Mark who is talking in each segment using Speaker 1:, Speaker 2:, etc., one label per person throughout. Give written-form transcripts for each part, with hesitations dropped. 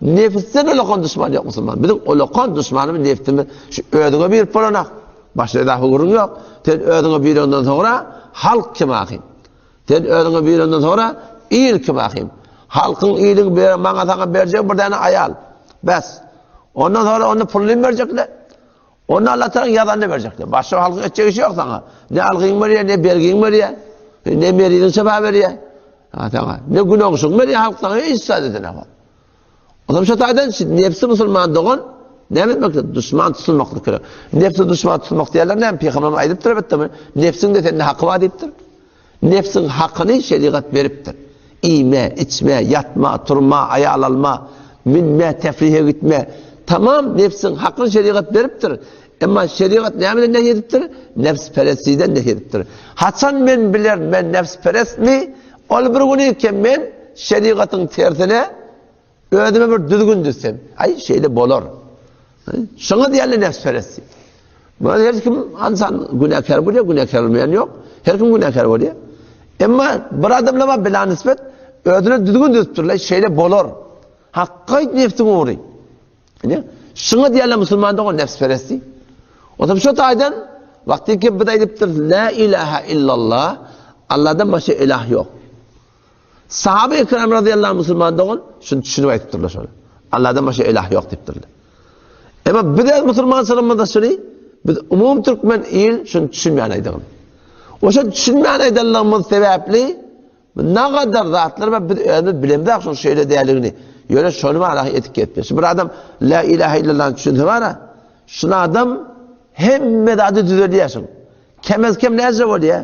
Speaker 1: Nefisden ulakan duşman ýok musulman. Biziň ulakan duşmanymyz nefsimiz. Şu özüňe birip bolanak. Başga edafa gürrüň ýok. Sen özüňe birenden soňra halk kim ahym? Sen özüňe birenden soňra il kim ahym? Halkyň iliň ber, maňa saňa berjek bir däne aýal. Bes. Ondan soňra onda puluny berjekler. Onda Allah Taala ýazanyny berjekler. Başga halkyň etjek işi ýok saňa. Ne algyň berýär, ne bergiň berýär, ne meridiň şefa berýär. Ha saňa. Ne günäňşiň berýär halk saňa hiç zat edenok. Adam şu taýdan nefsi musulman dogan näme etmek gerek? Duşman tutulmaklyk gerek. Nefsi duşman tutulmak diýerler näme? Pygamberimiz aýdypdyr elbetde. Nefsiň de sende haky bar diýipdir. Nefsiň hakyny şerigat beripdir. Iýme, içme, ýatma, turma, aýal alma, münme, tefrihe gitme. Tamam nefsiň hakyny şerigat beripdir. Emma şerigat nämeden nehy edipdir? Nefsperestlikden nehy edipdir. Haçan men bilerin men nefsperestmi? Ol bir güni ki men şerigatyň tersine özüme bir düzgün düzsem. Aý şeýle bolar. Şoňa diýerler nefsperest. Bu her kim insan günäkär bolýar, günäkär bolmaýan ýok. Her kim günäkär bolýar. Emma bir adamlar bar bila nisbet özüne düzgün düzüpdirler, şeýle bolar. Hakka nefsiň ugry. Ine, şuňa diýerler musulman dogan nefsperesti. Otam şu taýdan wagty ki biz aýdypdyr la ilaha illallah Allahdan başga ilah ýok. Sahabe ikram radıyallahu anh musulman dogan şunu düşünip aýdypdyrlar şony. Allahdan başga ilah ýok diýipdirler. Emma biz öz musulmançylygymyzda şuny biz umum türkmen il şunu düşünmän aýdygyn. Oşa düşünmän aýdanlygymyz sebäpli Nagadar zatlar bar, biz özümiz bilemzok şoň şeýle däldigini. Ýöne şony bar etip ketdi. Şu bir adam la ilahe illallah düşünse bar, şun adam hemme zady düzelýär şun. Kemez kem näce bolýar?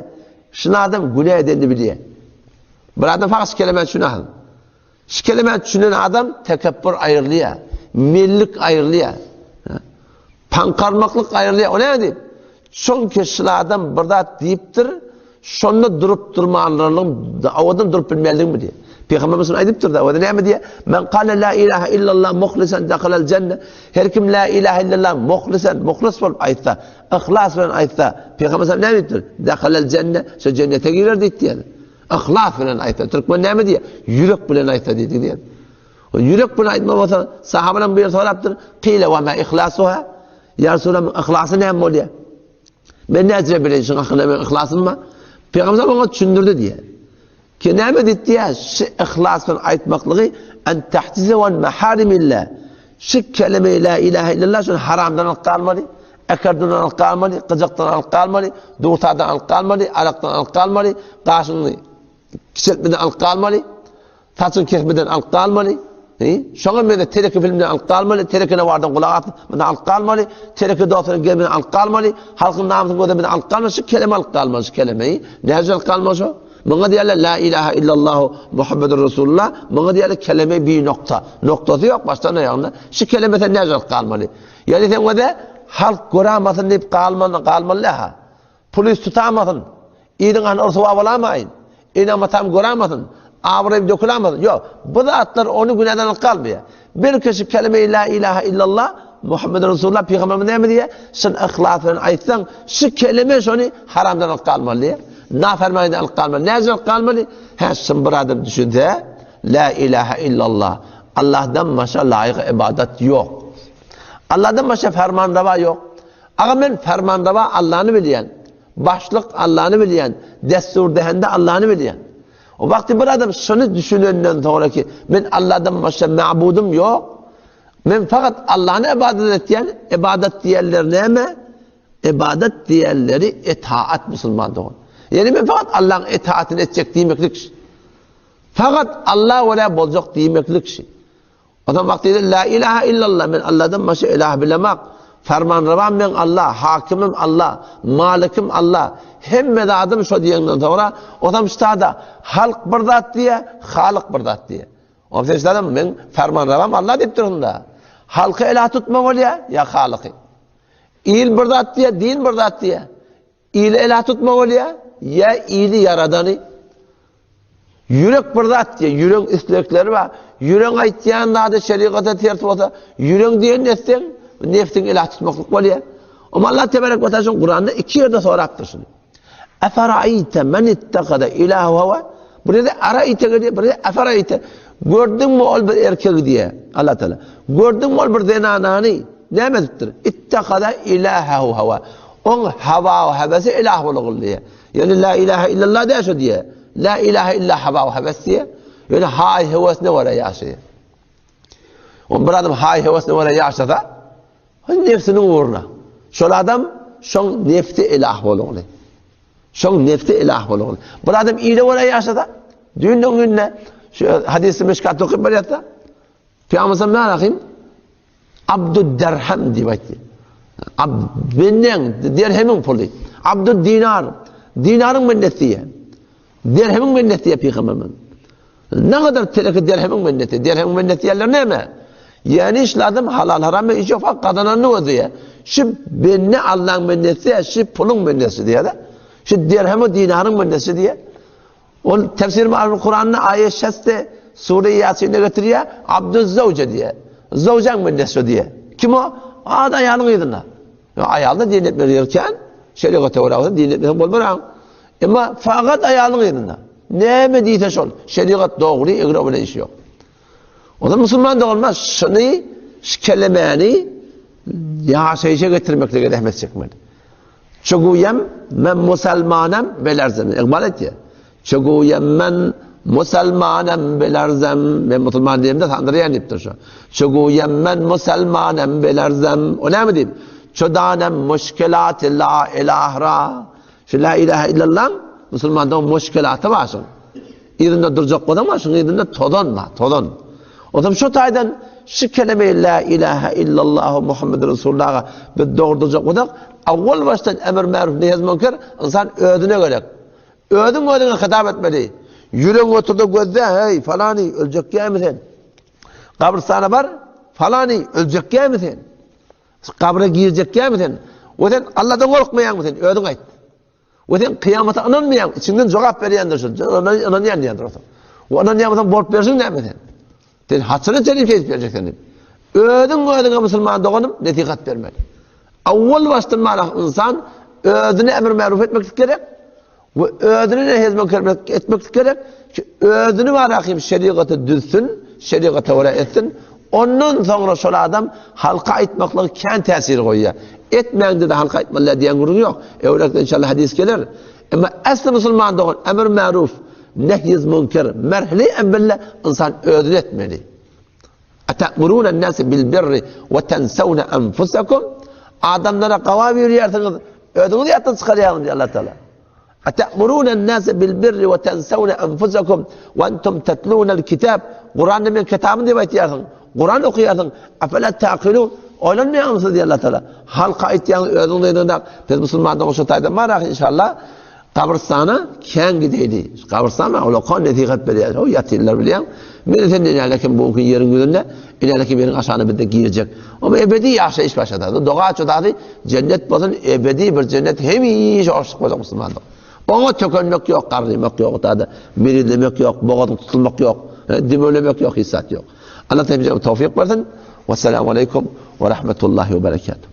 Speaker 1: Şun adam günä edenini bilýär. Bir adam fakat şu kelime düşünen. Şu kelime düşünen adam tekebür aýrylýar. Mellik aýrylýar. Paňkarmaklyk aýrylýar. O näme diýip? Çünki şul adam bir zat diýipdir, şonda durup durmanlygyň, owadan durup bilmänligini bilýär. Pygamberimiz şuny aýdypdyr-da, o näme diýýär? Men kale la ilaha illallah muhlisan dakhalal jenne. Her kim la ilaha illallah muhlisan, muhlis bolup aýtsa, yhlas bilen aýtsa, Pygamberimiz näme diýipdir? Dakhalal jenne, şo jennete girer diýipdir. Yhlas bilen aýtsa, türkmen näme diýýär? Ýürek bilen aýtsa diýdi diýýär. O ýürek bilen aýtma bolsa, sahabalar bu ýer sorapdyr, Qile wa ma ihlasuha? Ýa Resulallah, yhlasy näme bolýar? Men näçe bileýin şuň hakynda men yhlasym bar. Pygamber oňa düşündirdi diýýär. Ki näme diýdi diýýär? Şu yhlas bilen aýtmaklygy en tahtize wan maharimillah. Şu kelime la ilaha illallah şunu haramdan alyp galmaly, ekerden alyp galmaly, gyjakdan alyp galmaly, dugtadan alyp galmaly, arakdan alyp galmaly, gaşyňy kiçeltmeden alyp galmaly. Saçyny kesmeden alyp galmaly. Şoňa mende teleke filmden alyp galmaly, teleke nawardan gulak asmadan alyp galmaly, teleke dostlaryň gelmeden alyp galmaly, halkyň namysyny gözlemeden alyp galmaly, şu keleme alyp galmaly, şu kelemeyi. Näme alyp galmaly şo? Muňa diýerler la ilaha illallah Muhammedur Resulullah. Muňa diýerler keleme bir nokta. Noktasy ýok başdan aýagyna. Şu keleme sen näme alyp galmaly? Ýani sen öde halk görämasyn diýip galmaly, galmaly ha. Pulis tutamasyn. Iliň hany ryswa bolamaýyn. Enem-atam görämesin. Abraýym dökülämesin. Ýok. Bu zatlar ony günäden alyp galmaýar. Bir kişi kelime-i la ilaha illallah Muhammed Resulullah pygamberimiz näme diýýär? Şun yhlas bilen aýtsaň, şu kelime şony haramdan alyp galmaly diýýär. Nafermanydan alyp galmaly. Näme alyp galmaly? Hä, şun bir adam düşünse, la ilaha illallah. Allahdan başga laýyk ibadat ýok. Allahdan başga fermanreva ýok. Aga men fermanreva Allany bilýän. Başlyk Allany bilýän, dessur dehende Allany bilýän. O wagty bir adam şuny düşünenden soňra ki, men Alladan başga mabudym ýok. Men fakat Allany ibadat etýän, ibadat diýenler näme? Ibadat diýenleri etaat musulman dogan. Ýani men fakat Allaň etaatyny etjek diýmeklik. Fakat Alla görä boljak diýmeklik. Adam wagty la ilaha illallah men Allahdan başga ilah bilemak. Fermanrewam men Allah, hakimim Allah, malikim Allah. Hemme zadym şo diýenden soňra odam ştada halk bir zat diýe, halyk bir zat diýe. O sen ştada men fermanrewam Allah diýip dursun da. Halky ilah tutma bolýa ýa halyky. Il bir zat diýe, din bir zat diýe. Ili ela tutma bolýa, ýa ili ýaradany. Ýürek bir zat diýe, ýüregiň islegleri bar. Ýüregiň aýtýan zady şerigata ters bolsa, ýüregiň diýenini etseň, nefsiň ela tutmaklyk bolýa. Oňa Allah tebarek we taala Kuranda iki ýerde sorapdyr şuny. Eferaite men ittehada ilahu hawa. Bir ýerde araite gelýär, bir ýerde eferaite. Gördüňmi ol bir erkegi diýýär Allah Taala. Gördüňmi ol bir zenanany näme edipdir? Ittahaza ilahahu hawa. Oň hawa hewesi ilah bolugul diýýär. Ýöne la ilaha illallah däl şo diýýär. La ilaha illa hawa hewes diýýär. Ýöne haý hewesine görä ýaşaýar. On bir adam haý hewesine görä ýaşasa, nefsiniň ugruna. Şol adam şoň nefsi ilah bolugly. Şoň nefsi ilah bolugly. Bir adam ile görä ýaşasa, düýnden günde şu hadisi meşkat okyp barýarsa, Pygamber sallallahu aleyhi Abdud derhem diýip aýtdy. Ab benden derhemiň puly. Abdud dinar. Dinaryň bendesi diýýär. Derhemiň bendesi diýýär pygamberimiz. Ne kadar teleki derhemiň bendesi. Derhemiň bendesi diýerler näme? Ýani şul adam halal haram iş ýok, fak gazananyny gözleýär. Şu bende Allahyň bendesi, şu puluň bendesi diýýär. Şu derhemi dinaryň bendesi diýýär. Ol tefsir Ma'ruf Kuranda aýet şeste sure Ýasinde getirýär, Abduz Zawje diýýär. Zawjaň bendesi diýýär. Kim o? Ad aýalyň yzynda. Ýa aýalda din etmeli ýerken, şeriata görä bolsa din etmeseň bolmar. Emma fakat aýalyň yzynda. Näme diýse şol, şeriat dogry, egri bilen işi ýok. Onda musulman doganlar şuny, şu kelemäni ýaşaýşa getirmeklige zähmet çekmeli. Çuguyem men musulmanem belerzem. Iqbal etýär. Çuguyem men musulmanem belerzem. Men musulman diýemde sandyrýan diýipdir şu. Çuguyem men musulmanem belerzem. O näme diýip? Çudanem muşkilat la ilahra. Şu la ilaha illallah musulmanda muşkilaty bar şuň. Yzynda durjak bolsaň bar, şuň yzynda tozan bar, tozan. Ondan şu taýdan şu kelime la ilaha illallah Muhammed Resulullah'a biz dogry durjak bolsak, awwal başdan emr ma'ruf nehy münker insan özüne gerek. Özüň özüňe hitap etmeli. Ýüregiň oturda gözde, hey falany öljek ýa sen? Gabrystana bar, falany öljek ýa sen? Gabra girjek ýa sen? We sen Allahdan gorkmaýaňmy sen? Özüň aýt. We sen kyýamata ynanmaýaň, içiňden jogap berýändir şu. Ynanýan diýendir olsa. We ynanýan bolsaň bolup berşiň näme sen? Sen haçana çenli şeýdip berjek sen diýip. Özüň özüňe musulman doganym nesihat bermeli. Awwal başdan mana insan özüne emr ma'ruf etmek gerek. We özüne nehy münker etmek gerek. Ki özüni barahim şerigaty düzsün, şerigata görä etsin. Ondan soňra şol adam halka aýtmaklygy kän täsir goýýar. Etmäňde-de halka aýtmaly diýen gürrüň ýok. Öwrekde inşallah hadys geler. Emma äsli musulman dogan emr ma'ruf, nehy münker merhili evvelle insan özüne etmeli. Atamuruna an-nas bil birri we tensawna anfusakum. Adamlara gawa berýärsiňiz, özüňizi ýatdan çykarýarsyňyz diýýär Allah Taala. Atamuruna an-nas bil birri we tensawna anfusakum we entum tatluna al-kitab. Kuranda men kitabym diýip aýtýarsyň. Kuran okaýarsyň. Afala taqilun? Oýlanmaýarmysyňyz diýýär Allah Taala. Halka aýtýaň özüň diýdiňde biz musulmanlar şu taýdan bar inşallah. Gabrystana kän gideýli. Gabrystan bar, olar kon nesihat berýär. O ýatyrlar bilýäň. Men sen näle kim bu gün ýeriň ýüzünde, näle kim ýeriň aşagyna bizde girjek. O ebedi ýaşaýyş başlady. Doga çodady, jennet bolsun, ebedi bir jennet hemişe hoşluk boljak musulmanlar. Oňa tökenmek ýok, garrymak ýok, tada merizlemek ýok, bogazyň tutulmak ýok, dümelemek ýok, hiç zat ýok. Allah tebrik towfik bersin. Wessalamu aleýkum we rahmetullahi we berekatuh.